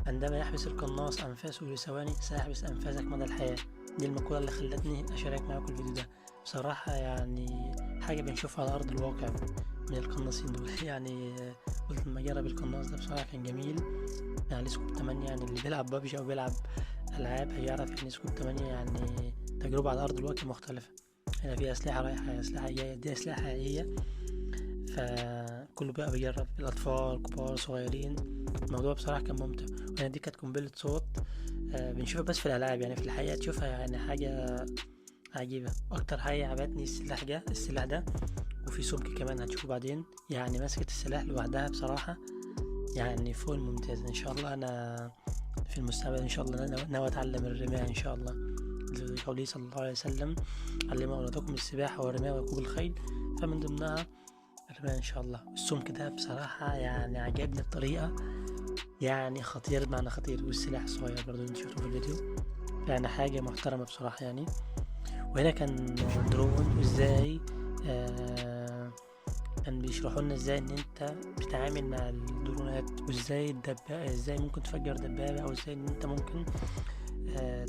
عندما يحبس القناص أنفاسه لثواني، سيحبس أنفاسك مدى الحياة. دي المقولة اللي خلتني أشارك معاكم الفيديو ده. بصراحة يعني حاجة بنشوفها على أرض الواقع من القناصين دول. يعني قلت لما أجرب القناص ده، بصراحة كان جميل. يعني scope 8، يعني اللي بيلعب بابجي أو بيلعب ألعاب هيعرف يعني scope 8، يعني تجربة على أرض الواقع مختلفة. هنا في أسلحة رايحة، أسلحة جاية، دي أسلحة حقيقية، فكله بقى بيجرب، الأطفال، كبار، صغيرين. الموضوع بصراحة كان ممتع. وهنا دي كانت قنبلة صوت، بنشوفها بس في الألعاب، يعني في الحقيقة تشوفها يعني حاجة عجيبة. أكتر حاجة عجبتني السلاح ده، السلاح ده، وفي سمك كمان هتشوفه بعدين. يعني مسكة السلاح لوحدها بصراحة يعني فوق الممتاز. إن شاء الله أنا في المستقبل إن شاء الله ناوي أتعلم الرماية إن شاء الله، لقوله صلى الله عليه وسلم: علموا أولادكم السباحة والرماية وركوب الخيل، فمن ضمنها الرماية إن شاء الله. السمك ده بصراحة يعني عجبني بطريقة يعني خطير بمعنى خطير، والسلاح الصغير برضو اللي انتوا شفتوه في الفيديو، يعني حاجة محترمة بصراحة يعني. وهنا كان درون، وازاي كان بيشرحوا لنا ازاي ان انت بتتعامل مع الدرونات، وازاي الدبابة، ازاي ممكن تفجر دبابة، او ازاي ان انت ممكن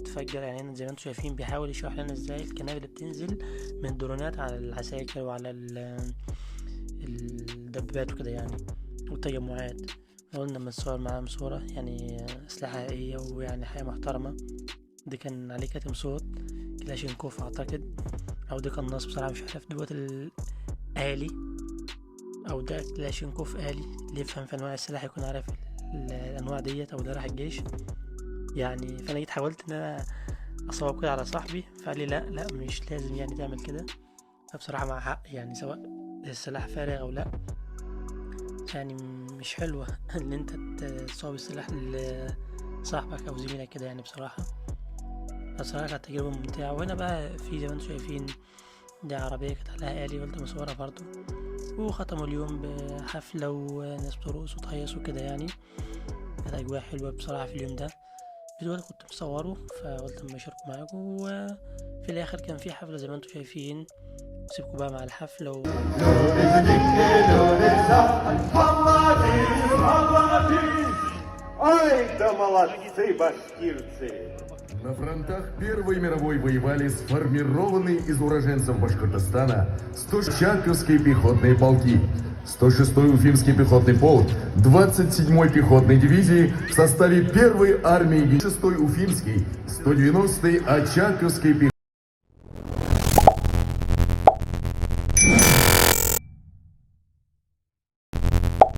تفجر. يعني هنا زي ما انتم شايفين بيحاول يشرح لنا ازاي القنابل اللي بتنزل من الدرونات على العساكر وعلى الدبابات وكده يعني، والتجمعات. قلنا بنصور معاهم صورة، يعني أسلحة حقيقية ويعني حاجة محترمة. دي كان عليه كاتم صوت كلاشينكوف أعتقد، أو دي قناص، بصراحة مش عارف دوت الآلي أو ده كلاشينكوف آلي. اللي يفهم في أنواع السلاح يكون عارف الأنواع ديت، أو ده راح الجيش يعني. فأنا جيت حاولت إن أنا أصوب كده على صاحبي، فقال لي: لا لا، مش لازم يعني تعمل كده. فبصراحة مع حق يعني، سواء السلاح فارغ أو لا، يعني مش حلوة إن أنت تصوب السلاح لصاحبك أو زميلك كده يعني. بصراحة كانت تجربة ممتعة. وهنا بقى في زي ما انتم شايفين دي عربية كانت عليها آلي، قلت مصورها برضو. وختموا اليوم بحفلة وناس بترقص وتهيص وكده، يعني كانت أجواء حلوة بصراحة في اليوم ده. الفيديو ده كنت مصوره فقلت اما اشاركه معاكم. وفي الآخر كان في حفلة زي ما انتم شايفين، سيبكم بقى مع الحفلة و Молодцы, молодцы! Ай да молодцы башкирцы! На фронтах Первой мировой воевали сформированные из уроженцев Башкортостана 100 Чаковские пехотные полки, 106-й Уфимский пехотный полк 27-й пехотной дивизии в составе 1-й армии, 6-й Уфимский, 190-й Очаковский пехотный